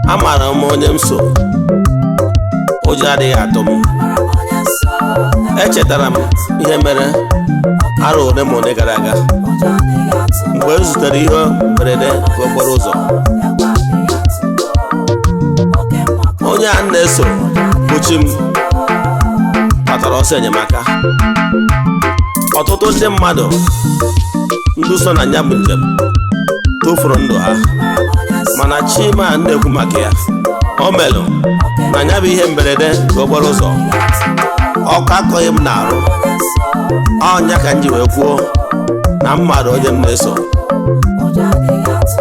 Amara m onye m so ụjọ adịghị atụ m. Echetara m ihe mere arọ ole ma ole gara aga mgbe m zutere ihe mberede n'okporo ụzọ. Onye a na-eso kpuchi m kpatara ọsọ enyemaka. Ọtụtụ ndị mmadụ ndị so na ya bụ njem tụfuru ndụ ha, mana Chima na-ekwu maka ya. O melụ na ya bụ ihe mberede n'okporo ụzọ ọkụ akọghị m n'arụ. Ọnya ka m ji wee kwuo na mmadụ onye m na-eso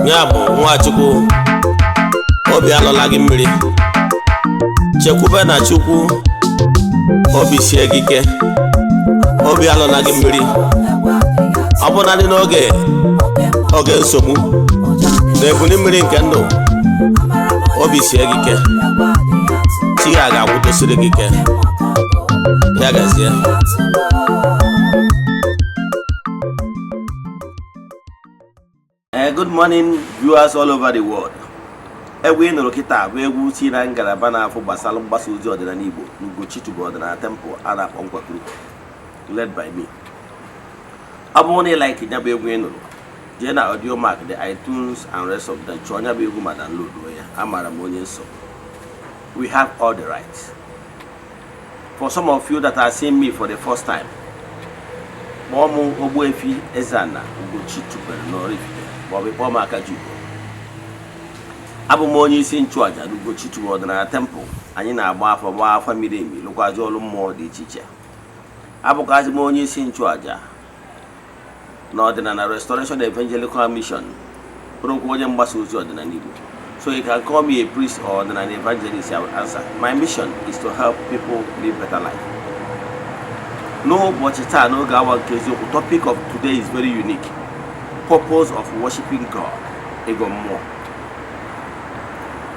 ya bụ nwa Chukwu. Obi alọla gị mmiri, chekwube na Chukwu obi sie gị ike. Obi alọla gị mmiri, ọ bụ naanị n'oge nsogbu na ebuli mmiri nke ndụ. Obi sie gị ike, chi ya ga-agwụdosiri gị ike. Ya gazie. Good morning viewers all over the world. Egwu ịnụrụ kịta bụ egwu si na ngalaba na-afụ gbasara mgbasa ozi ọdịnala Igbo n'Ugo ọdịnala temple a na-akpọ Nkwakuru, led by me. Ọ bụrụ na ị like ya bụ egwu ịnụrụ, jee na audio mark the iTunes and rest of them chọọ ya bụ egwu ma download ya. Amara m onye nsọ. We have all the rights. For some of you that are seeing me for the first time, Momu Ogbuefi Eze-Ana Chukwu n'Oraifite, ma ọ bụ kpọọ m aka Chukwu. Abụ m onye isi nchụaja n'Ugo ọdịnala temple. Anyị na-agba afọ miri emi lụkwazi ọrụ mmụọ dị iche iche. Abụkwazi m onye isi nchụaja n'ọdịnala Restoration Evangelical Mission, bụrụkwa onye mgbasa ozi ọdịnala Igbo. So you can call me a priest or an evangelist, I will answer. My mission is to help people live better life. No, but no, the topic of today is very unique. Purpose of worshiping God. Igo-Muo.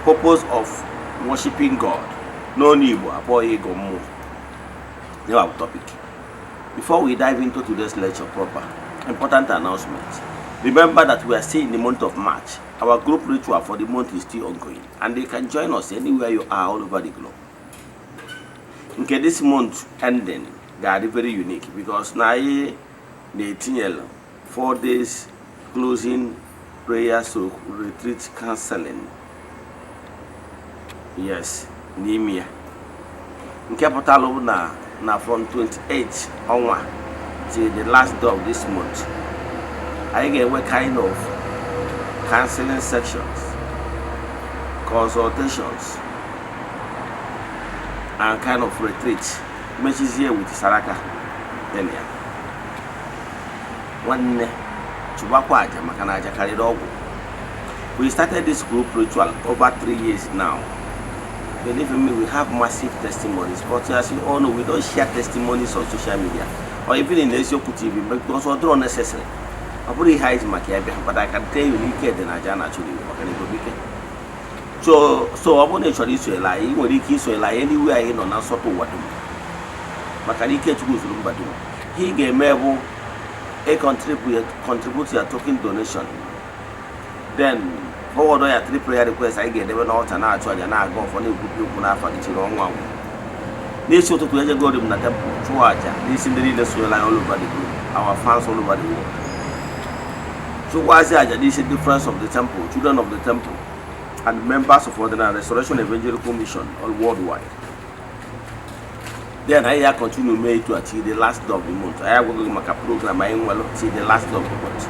Purpose of worshiping God. No Nibo, about Igo-Muo. Now our topic. Before we dive into today's lecture proper, important announcement. Remember that we are still in the month of March. Our group ritual for the month is still ongoing, and you can join us anywhere you are all over the globe. Okay, this month ending, they are very unique because now the 4 days closing prayer so retreat counseling. Yes, Nimia. Okay, portal na from 28 onward till the last day of this month. I get what kind of counseling sections, consultations, and kind of retreats, which is here with Saraka earlier. One Chubakwaja Makanaja Karidogo. We started this group ritual over 3 years now. Believe me, we have massive testimonies, but as you all know, we don't share testimonies on social media or even in the SEOku TV because it's not necessary. Probably hides Machiavelli, but I can tell you, Eze-Ana actually, so I want to show you lie. You will kiss you lie anywhere in on a sort of what. Makanike Chukwu he gave able a contribute your token donation. Then forward your 3 prayer requests I get them out and actually and I go for new people for the wrong one. This show to go to the temple, this in the leaders will lie all over the group, our fans all over the world. So why is that this is the difference of the temple, children of the temple, and members of the Restoration Evangelical Mission all worldwide? Then I continue May to achieve the last of the month. I will make a program I will see the last of the month.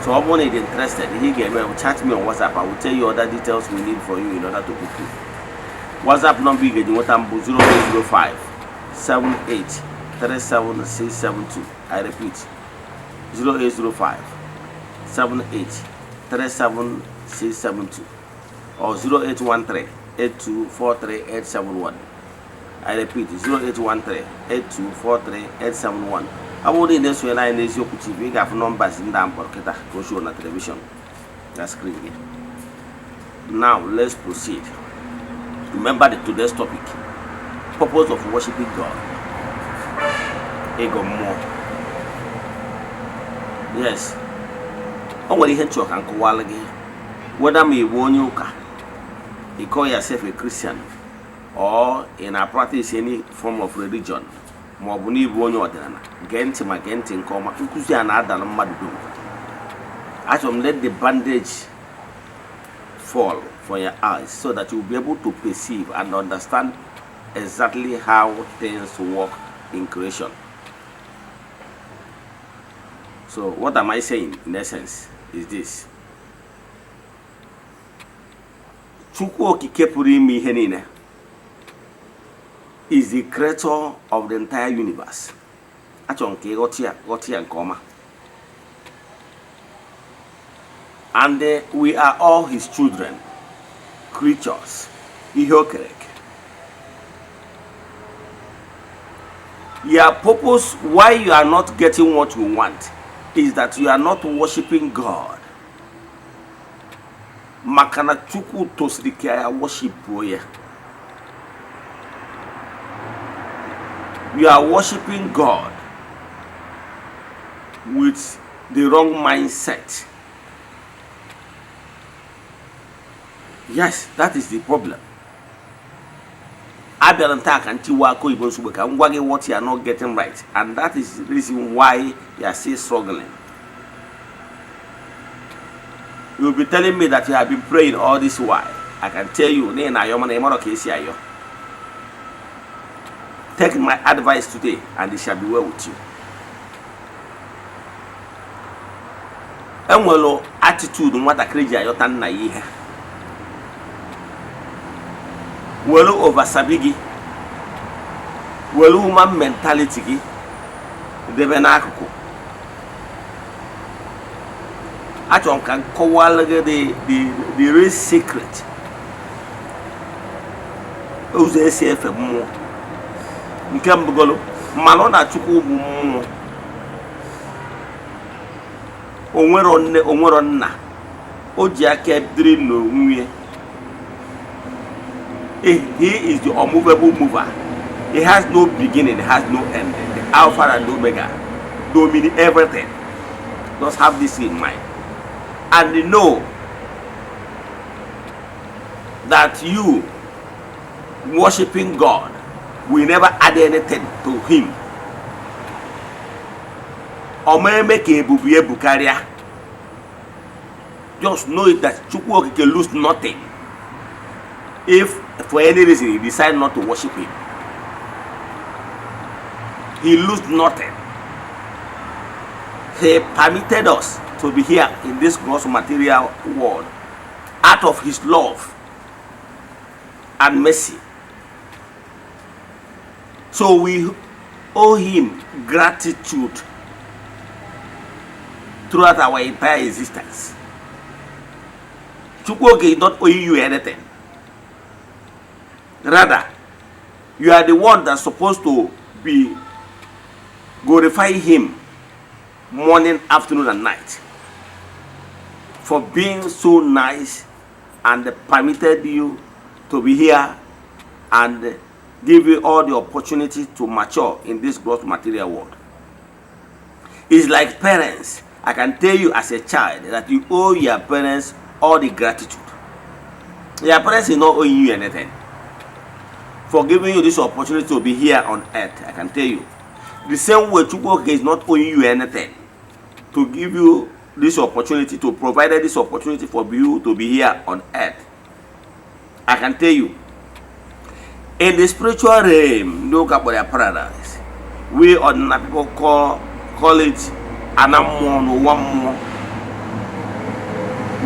So anyone is interested, he will chat me on WhatsApp. I will tell you other details we need for you in order to book you. WhatsApp number is 0805 78 37 672. I repeat 0805 78 37 672 or 0813 8243 871. I repeat 0813 8243 871. I will need this when I need you to have numbers in the Amporketa go show on the television. That's screen here. Now let's proceed. Remember today's topic. Purpose of worshiping God. Igo-Muo. Yes. I want to hear you can call again. Whether me warn you, you call yourself a Christian or in a practice any form of religion. Mobuni bonyo Eze-Ana. Genti ma genti nkoma. Nkuzi anada na mmadu dum. Actually, let the bandage fall from your eyes so that you'll be able to perceive and understand exactly how things work in creation. So what am I saying in essence is this. Chukwu okike pụrụ ime ihe niile is the creator of the entire universe. And we are all his children, creatures. Your purpose why you are not getting what you want is that you are not worshiping God. Makana Chukwu tosrikia worship boye. You are worshiping God with the wrong mindset. Yes, that is the problem. What you are not getting right, and that is the reason why you are still struggling. You will be telling me that you have been praying all this while. I can tell you, take my advice today, and it shall be well with you. Enwelo attitude nwata kreji ayota nna ihe. Welo over sabigi. Welo human mentality gi. Debe na akuku. Achon kan kowalage the real secret. Uze SFM mo. Nkambugolo malona Chukwu bu mmụọ onwero nna o ji aka dịrị n'onwe. He is the unmovable mover. He has no beginning, he has no end. The Alpha and Omega, dominating everything. Just have this in mind and know that you worshiping God we never add anything to him. Just know it that Chukwu can lose nothing if for any reason he decide not to worship him. He lose nothing. He permitted us to be here in this gross material world out of his love and mercy. So we owe him gratitude throughout our entire existence. Chukwu is not owing you anything. Rather, you are the one that's supposed to be glorifying him morning, afternoon, and night, for being so nice and permitted you to be here and give you all the opportunity to mature in this gross material world. It's like parents. I can tell you as a child that you owe your parents all the gratitude. Your parents is not owing you anything for giving you this opportunity to be here on earth. I can tell you. The same way Chukwu is not owing you anything to give you this opportunity, to provide this opportunity for you to be here on earth. I can tell you. In the spiritual realm, look at their paradise. We ordinary people call it Eze-Ana or one more.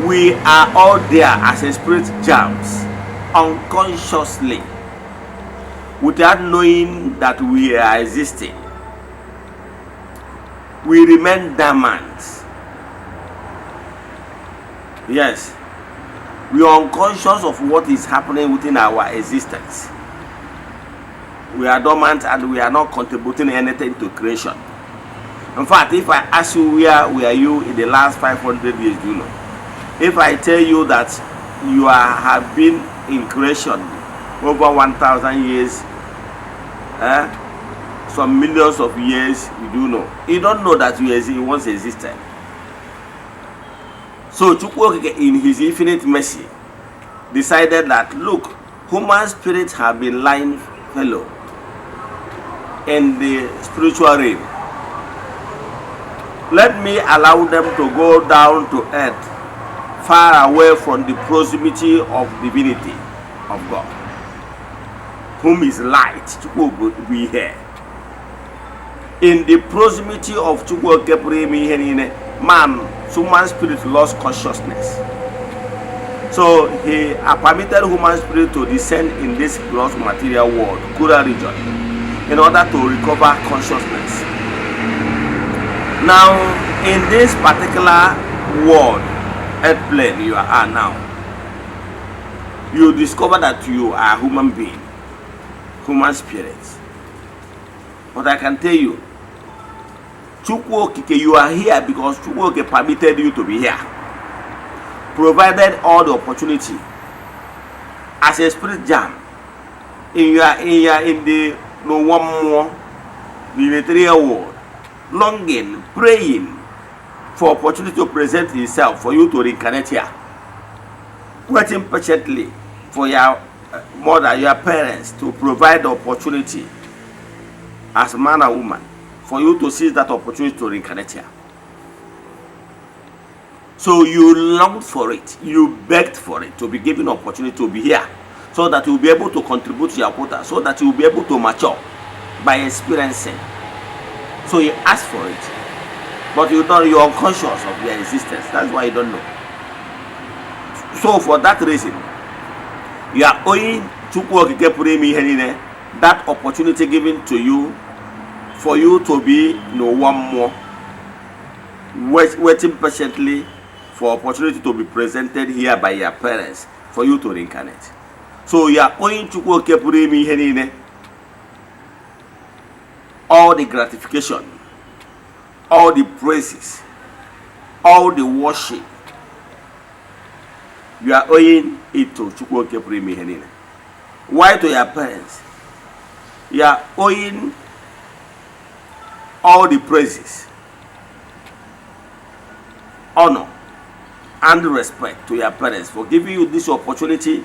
We are all there as a spirit jams, unconsciously, without knowing that we are existing. We remain dormant. Yes, we are unconscious of what is happening within our existence. We are dormant and we are not contributing anything to creation. In fact, if I ask you where were you in the last 500 years, do you know? If I tell you that you have been in creation over 1,000 years, some millions of years, you do know. You don't know that you once existed. So Chukwu, in his infinite mercy, decided that, look, human spirits have been lying fellow in the spiritual realm. Let me allow them to go down to earth, far away from the proximity of divinity of God, whom is light. Chukwu will be here. In the proximity of Chukwu, man, human spirit lost consciousness. So he permitted human spirit to descend in this gross material world, Kura region, in order to recover consciousness. Now, in this particular world, earth plane you are now, you discover that you are a human being, human spirit. But I can tell you, Chukwu, you are here because Chukwu permitted you to be here, provided all the opportunity as a spirit jam in the no one more material world, longing, praying for opportunity to present himself for you to reincarnate here, waiting patiently for your mother, your parents to provide the opportunity as man or woman for you to seize that opportunity to reincarnate here. So you longed for it, you begged for it to be given opportunity to be here, so that you will be able to contribute to your quota, so that you will be able to mature by experiencing. So you ask for it, but you're unconscious of your existence. That's why you don't know. So for that reason, you are owing Chukwu that opportunity given to you for you to be one more, waiting patiently for opportunity to be presented here by your parents for you to reincarnate. So you are owing Chukwu all the gratification, all the praises, all the worship. You are owing it to Chukwu. Why to your parents? You are owing all the praises, honor, and respect to your parents for giving you this opportunity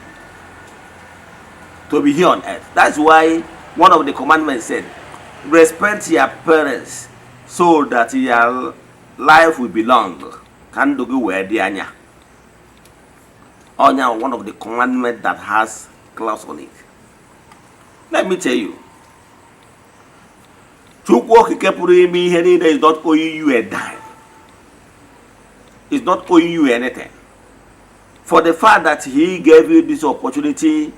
to be here on earth. That's why one of the commandments said, respect your parents so that your life will be long. Can do where the anya? Onya, one of the commandments that has clause on it. Let me tell you, Chukwu is not owing you a dime. It's not owing you anything. For the fact that he gave you this opportunity,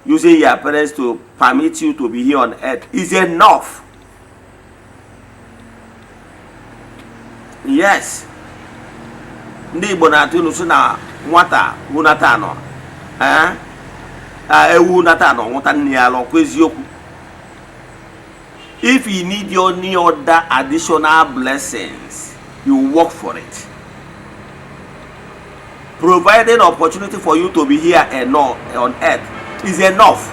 using your parents to permit you to be here on earth, is enough. Yes. Ndị Igbo na-atụ ilu sị na nwata wunata anọ, ewu nata anọ nwụta nne ya alọ kwa eziokwu. If you need any other additional blessings you work for it. Providing opportunity for you to be here and not on earth is enough.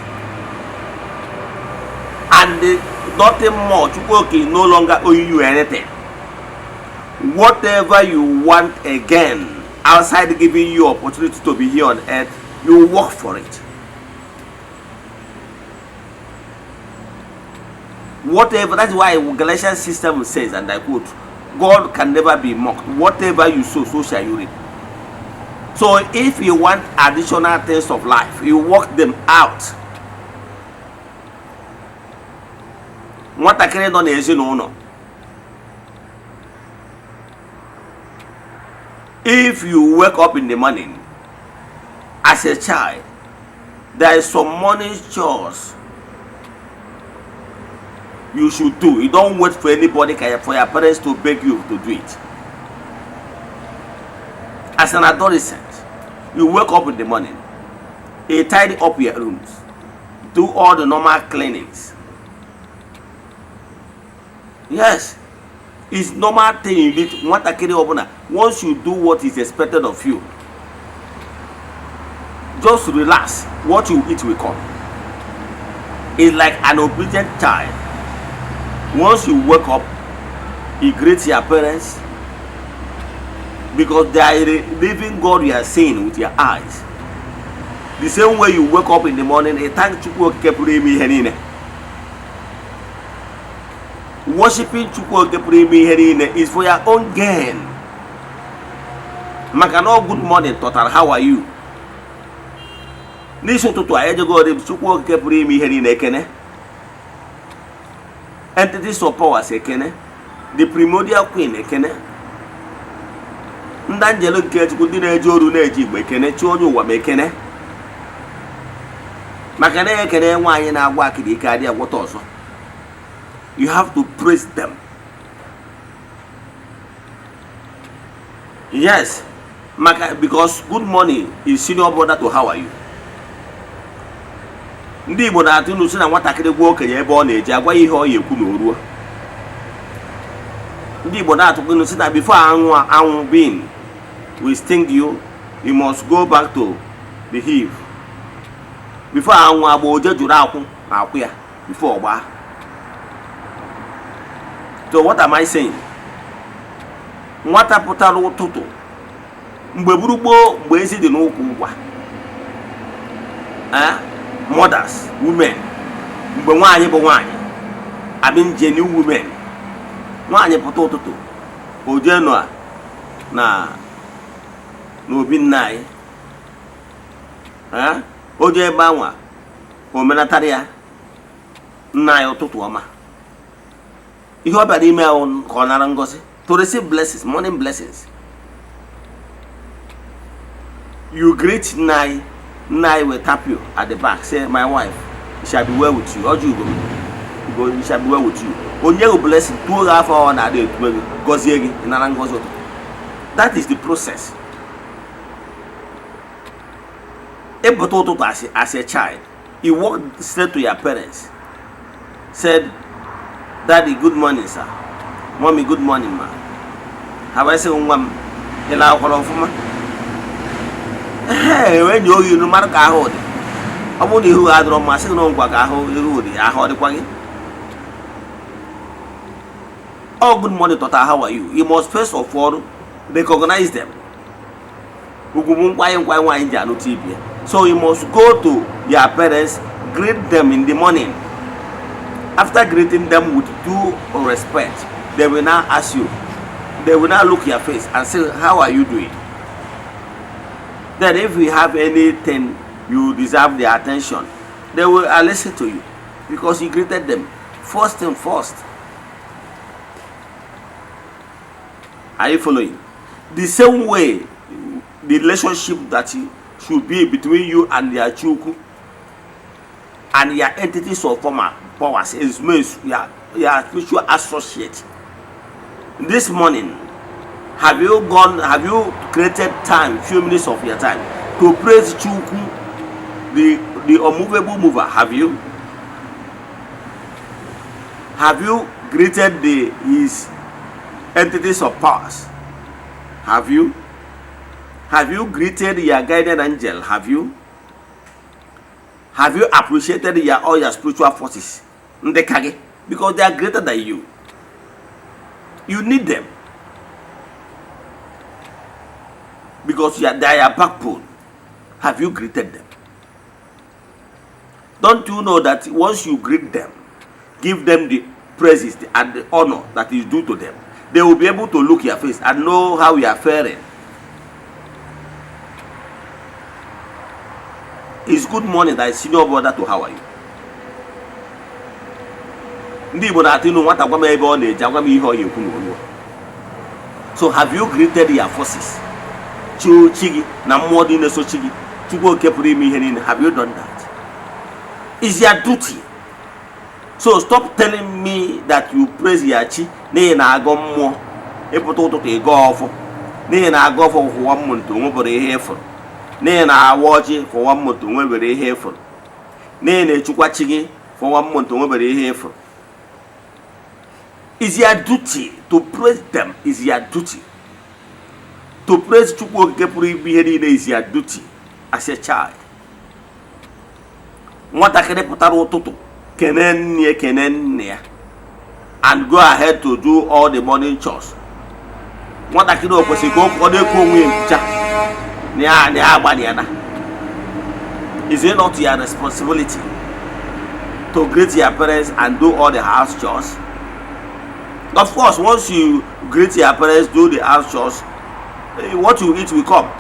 And nothing more. Chukwu no longer owe you anything. Whatever you want again, outside giving you opportunity to be here on earth, you work for it. Whatever, that's why Galatians system says, and I quote, God can never be mocked. Whatever you sow, so shall you reap. So if you want additional things of life, you work them out. Nwatakịrị nọ n'ezinụlọ. If you wake up in the morning as a child, there is some morning chores you should do. You don't wait for anybody, for your parents to beg you to do it. As an adolescent, you wake up in the morning, you tidy up your rooms, do all the normal cleanings. Yes, it's normal thing you need. Once you do what is expected of you, just relax. What you eat will come. It's like an obedient child. Once you wake up, you greet your parents, because they are the living God you are seeing with your eyes. The same way you wake up in the morning, a thank Chukwu Kepremi Henine. Worshipping Chukwu Kepremi Henine is for your own gain. Makano, good morning, total. How are you? Listen to Ejego Chukwu Kepremi Henine Kene. Entities of power Sekene. The primordial queen Ekene. Ndangelo nke Chukwu ndị na-eje oru na-eji igbe ekene chi onye ụwa ma ekene. Maka na ekene nwaanyị na-agwa akịdị ike adị agwọta ọzọ. You have to praise them. Yes, because good morning is senior brother to how are you. Ndị Igbo na-atụ n'usi na nwatakịrị gwa okenye ebe ọ na-eje agwa ihe ọ ga-ekwu n'oruo. Ndị Igbo na-atụ n'usi na before anwụ being will sting you, you must go back to the hive. Before anwụ agba oje juru akwụ ya before ọgba. So what am I saying? Nwata pụtara ụtụtụ mgbe gburugburu mgbe ezi dị n'ụkwụ ụgwa. Mothers, women, mgbe nwaanyị bụ nwaanyị, I mean genuine women. Nwaanyị pụta ụtụtụ oje nọ na n'obi nna anyị, oje ebe anwa omenatara ya nna anyị ụtụtụ ọma. Ihe ọ bịara ime ahụ ka ọ nara ngozi, to receive blessings, morning blessings. You greet nna anyị will tap you at the back, say, my wife, it shall be well with you. Or you go, it shall be well with you. Onye will bless you 2.5 hours na day gozie gị nara ngozi. That is the process. As a child, you walked straight to your parents, said, Daddy, good morning, sir. Mommy, good morning, ma. Have I said, Mom, hello, hello, hey, when you no matter how old, I won't who had on my second on Quagaho, I heard the quaggy. Oh, good morning, Tota, how are you? You must first of all recognize them. So you must go to your parents, greet them in the morning. After greeting them with due respect, they will now ask you, they will now look your face and say, how are you doing? Then if you have anything you deserve their attention, they will listen to you because you greeted them first and first. Are you following? The same way, the relationship that should be between you and your Chukwu and your entities of powers is your spiritual associate. This morning, have you created time, few minutes of your time to praise Chukwu, the unmovable mover? Have you greeted entities of powers. Have you? Have you greeted your guardian angel? Have you? Have you appreciated all your spiritual forces? Because they are greater than you. You need them. Because they are your backbone. Have you greeted them? Don't you know that once you greet them, give them the praises and the honor that is due to them, they will be able to look your face and know how you are faring. It's good morning that is senior brother to how are you? So have you greeted your forces? Have you done that? It's your duty. So stop telling me that you praise Yachi. Nay na Igo-Muo. Epototo to go off. Nay na go for 1 month to nobody here. Nay na watch for 1 month to nobody here. Nay na Chukwu for 1 month to nobody here. It's your duty to praise them. Is your duty. To praise Chukwu is your duty as a child. And go ahead to do all the morning chores. Is it not your responsibility to greet your parents and do all the house chores? Of course, once you greet your parents, do the house chores, what you eat will come.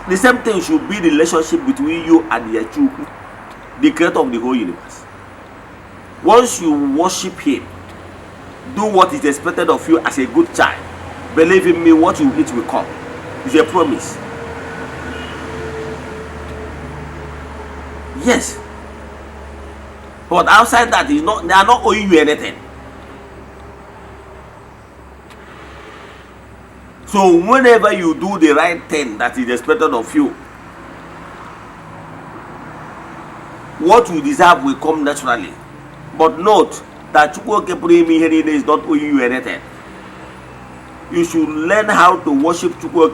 The same thing should be the relationship between you and your Chukwu, the creator of the whole universe. Once you worship him, do what is expected of you as a good child. Believe in me, what you eat will come. It's a promise. Yes. But outside that, they are not owing you anything. So whenever you do the right thing that is expected of you, what you deserve will come naturally. But note that Chukwu is not owing you anything. You should learn how to worship Chukwu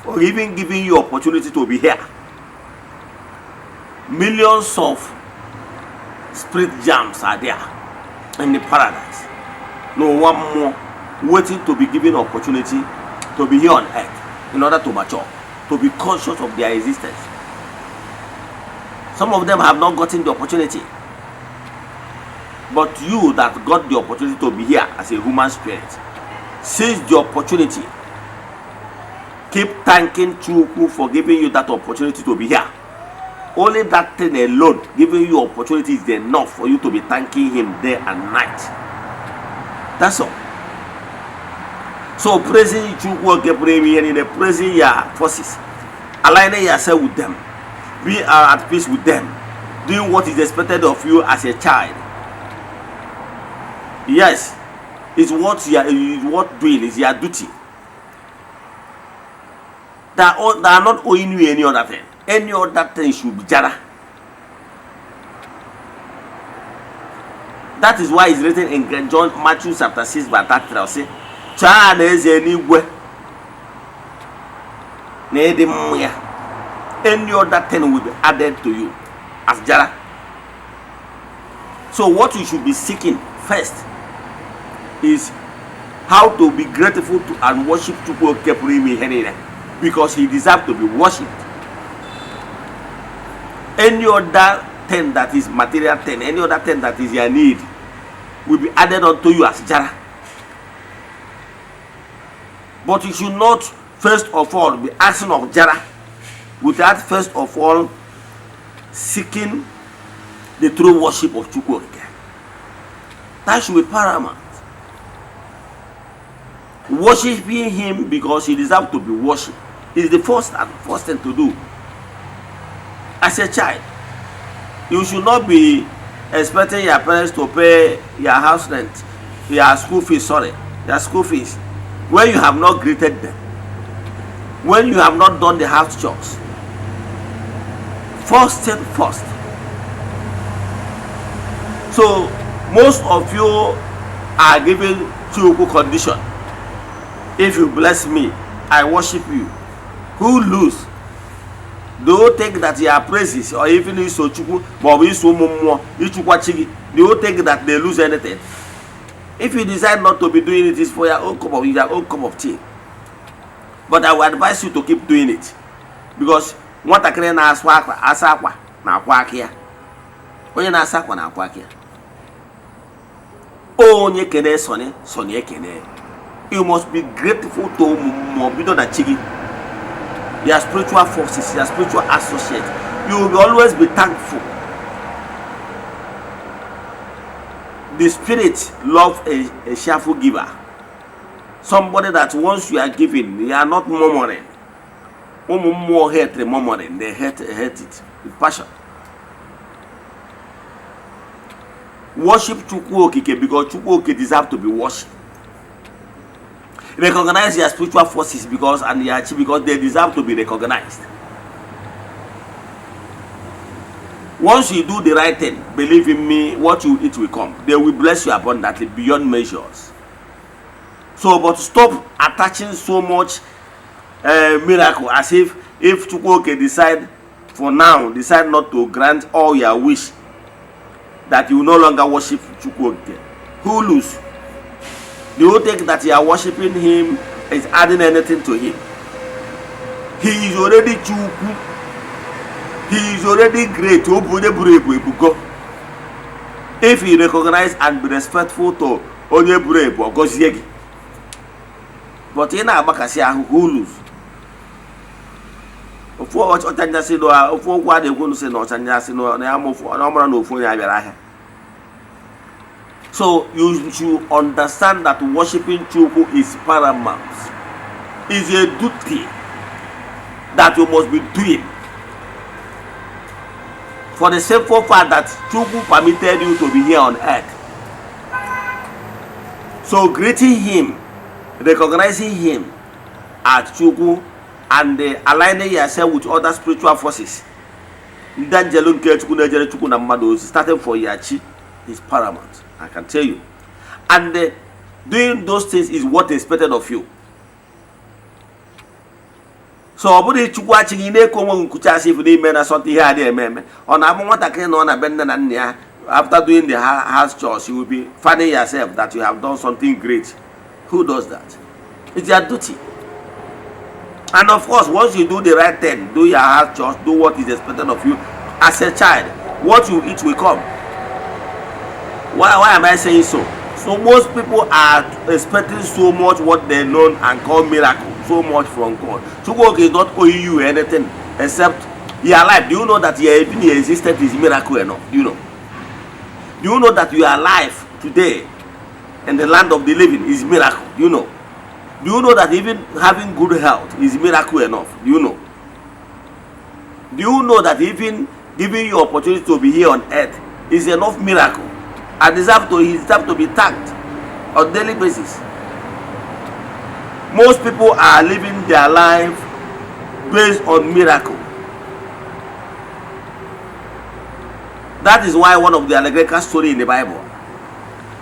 or even giving you opportunity to be here. Millions of spirit gems are there in the paradise. No one more waiting to be given opportunity to be here on earth in order to mature, to be conscious of their existence. Some of them have not gotten the opportunity. But you that got the opportunity to be here as a human spirit, seize the opportunity. Keep thanking Chukwu for giving you that opportunity to be here. Only that thing alone, giving you opportunity, is enough for you to be thanking him day and night. That's all. So praising Chukwu, praising your forces, aligning yourself with them, be at peace with them, doing what is expected of you as a child. Yes, it's what doing is your duty. They are not owing you any other thing. Any other thing should be jara. That is why it's written in John Matthew chapter 6 verse 33. Say, "Child is anywhere." Any other thing will be added to you as jara. So what you should be seeking first is how to be grateful to and worship Chukwu because he deserves to be worshipped. Any other thing that is material thing, any other thing that is your need, will be added unto you as jara. But you should not first of all be asking of jara without first of all seeking the true worship of Chukwu. That should be paramount. Worshiping him because he deserves to be worshipped is the first thing to do. As a child, you should not be expecting your parents to pay your house rent, your school fees, when you have not greeted them, when you have not done the house chores. First thing first. So Most of you are given Chukwu condition. If you bless me, I worship you. Who lose? Do you think that your praises, or even Iso Chukwu, but Iso Mumo, Ichukwu, do you think that they lose anything? If you decide not to be doing it, it's for your own cup of tea. But I would advise you to keep doing it, because what I can ask asakwa na kwakia. Onye na asakwa na kwakia. Onye kene sonye kene. You must be grateful to Mobido na Chigi. Their spiritual forces, their spiritual associates. You will always be thankful. The spirit loves a cheerful giver. Somebody that once you are giving, they are not murmuring. More hate the murmuring. They hate it with passion. Worship Chukwu Okike, because Chukwu Okike deserves to be worshipped. Recognize your spiritual forces because they deserve to be recognized. Once you do the right thing, believe in me, what you eat will come. They will bless you abundantly beyond measures. So, but stop attaching so much miracle as if Chukwu decide not to grant all your wish, that you no longer worship Chukwu. Who lose? Do you think that you are worshiping him is adding anything to him? He is already Chukwu. He is already great. If he recognize and be respectful to Onyeburebu or Goziegi. But in our Bakasia, who lose? So you should understand that worshiping Chukwu is paramount. It's a duty that you must be doing. For the simple fact that Chukwu permitted you to be here on earth. So greeting him, recognizing him at Chukwu, and aligning yourself with other spiritual forces, starting for Yachi, is paramount. I can tell you. And doing those things is what is expected of you. So obudi Chukwu achigi ne ko won kucha si fu na something here there on amwata ken no na benda na nya. After doing the house chores, you will be finding yourself that you have done something great. Who does that? It's your duty. And of course, once you do the right thing, do your house chores, do what is expected of you as a child, what you eat will come. Why am I saying so? So most people are expecting so much what they know and call miracle, so much from God. Chukwu is not owing you anything except your life. Do you know that your existence is miracle enough? Do you know? Do you know that you are alive today in the land of the living is miracle? Do you know? Do you know that even having good health is miracle enough? Do you know? Do you know that even giving you opportunity to be here on earth is enough miracle? And he deserve to be thanked on daily basis. Most people are living their life based on miracle. That is why one of the allegorical story in the Bible,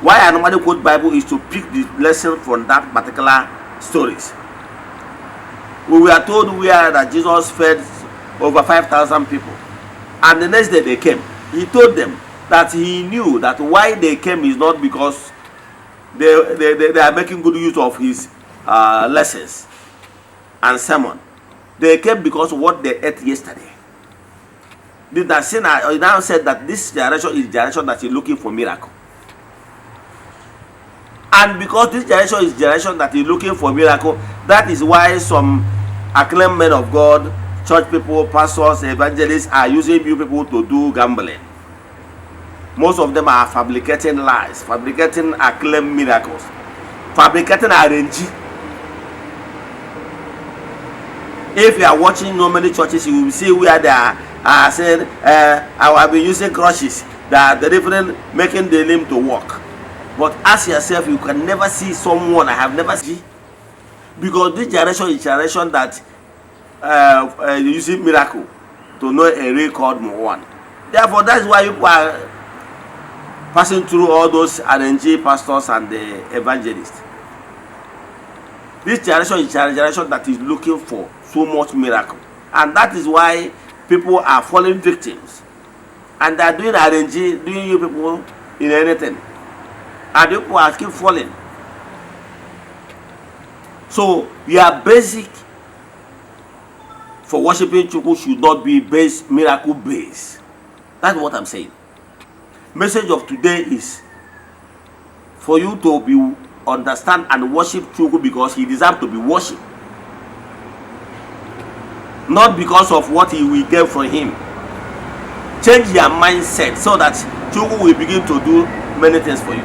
why I normally quote Bible, is to pick the lesson from that particular stories. We were told that Jesus fed over 5,000 people, and the next day they came. He told them that he knew that why they came is not because they are making good use of his lessons and sermon. They came because of what they ate yesterday. The sinner now said that this generation is the generation that is looking for miracle. And because this generation is the generation that is looking for miracle, that is why some acclaimed men of God, church people, pastors, evangelists are using you people to do gambling. Most of them are fabricating lies, fabricating acclaimed miracles, fabricating RNG. If you are watching no many churches, you will see where they are saying, I will be using crutches that are delivering, making the limb to walk. But ask yourself, you can never see someone I have never seen. Because this generation is a generation that using miracle to know a real called one. Therefore, that's why you are passing through all those RNG pastors and the evangelists. This generation is a generation that is looking for so much miracle, and that is why people are falling victims, and they are doing RNG, doing you people in anything, and people are keep falling. So your basic for worshiping Chukwu should not be miracle based. That's what I'm saying. Message of today is for you to be understand and worship Chukwu because he deserves to be worshipped, not because of what he will get from him. Change your mindset so that Chukwu will begin to do many things for you.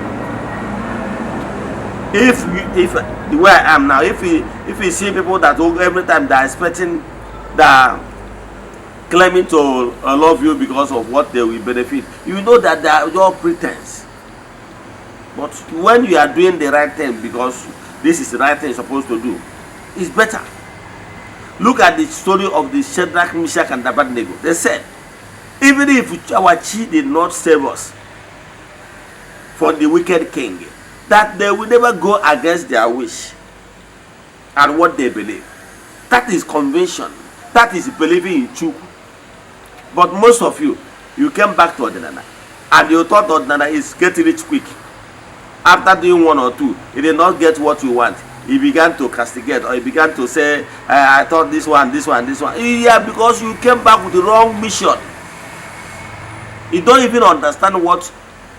If the way I am now, if you see people that every time they are expecting, they are claiming to love you because of what they will benefit, you know that they are your pretense. But when you are doing the right thing because this is the right thing you're supposed to do, it's better. Look at the story of the Shadrach, Meshach, and Abednego. They said, even if our chi did not save us from the wicked king, that they will never go against their wish and what they believe. That is conviction. That is believing in Chukwu. But most of you came back to Eze-Ana, and you thought Eze-Ana is getting rich quick. After doing one or two, you did not get what you want. He began to castigate, or he began to say, I thought this one. Yeah, because you came back with the wrong mission. You don't even understand what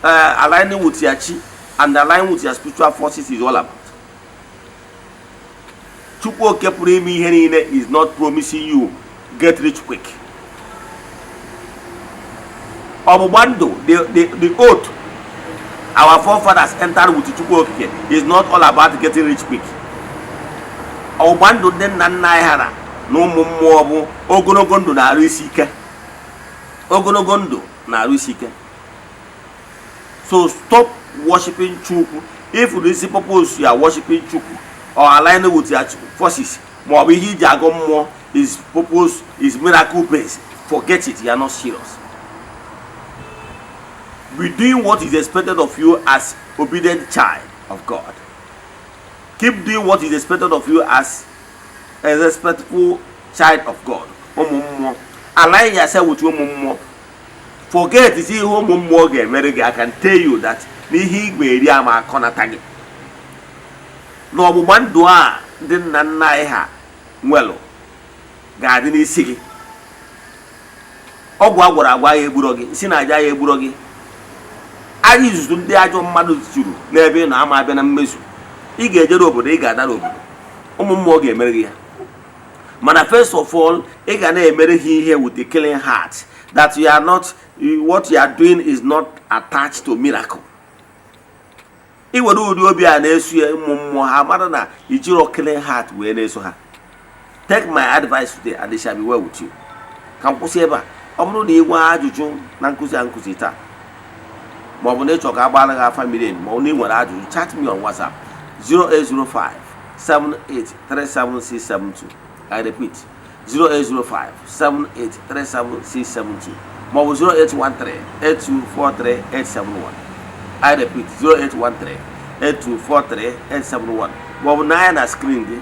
aligning with your chi and aligning with your spiritual forces is all about. Chukwu is not promising you get rich quick. Obubando, the oath our forefathers entered with Chukwu is not all about getting rich quick. Obubando den nanayara no mumobu ogonogondo na risike. Ogonogondo na risike. So stop worshiping Chukwu. If you really purpose you are worshiping Chukwu or aligning with your forces, more his purpose is miracle based. Forget it, you are not serious. Be doing what is expected of you as obedient child of God. Keep doing what is expected of you as a respectful child of God. Align yourself with your. Forget to see I can tell you that no mumandua din nanaiha nwelo garden isigi ogwa gwara agwa ya egburo gi si na aja ya egburo gi ari izuzu ndị ajọ mmadụ zuru n'ebe na ama abịa na mmezu ị ga-ejere obodo ị ga-adara obodo ụmụ mmụọ ga-emere gị ya mana first of all ị ga na-emere gị ihe with a clean heart that you are not what you are doing is not attached to miracle. I were do obi a na-esu ya ụmụ mmụọ ha mara na ijiro clean heart wee na-eso ha. Take my advice today and it shall be well with you. Ka nkwụsị ebe a ọ bụrụ na ị gwa ajụjụ na nkụzi taa ma ọ bụ na ịchọ ka agbara gị family ma ọ na ị nwere ajụjụ chat me on WhatsApp 0805 7837 I repeat 0805 7837 ma ọ bụ 0813 8243 871 I repeat 0813 8243 871 ma ọ bụ na na screen gị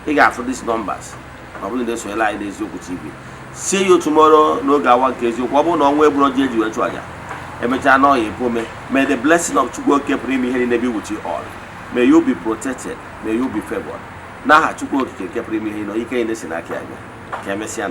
ị ga-afụ these numbers ma ọ bụ na esonyela anyị n'eziokwu TV. See you tomorrow n'oge awa nke eziokwu. Ọ bụ na ọnwa egburu ji eji wee chụ aja emechaa na ọya ebume. May the blessing of Chukwu pụrụ ime ihe niile be with you all. May you be protected, may you be favored. N'aha Chukwu okike nke pụrụ ime ihe niile ike niile si n'aka ya bịa ka emesịa.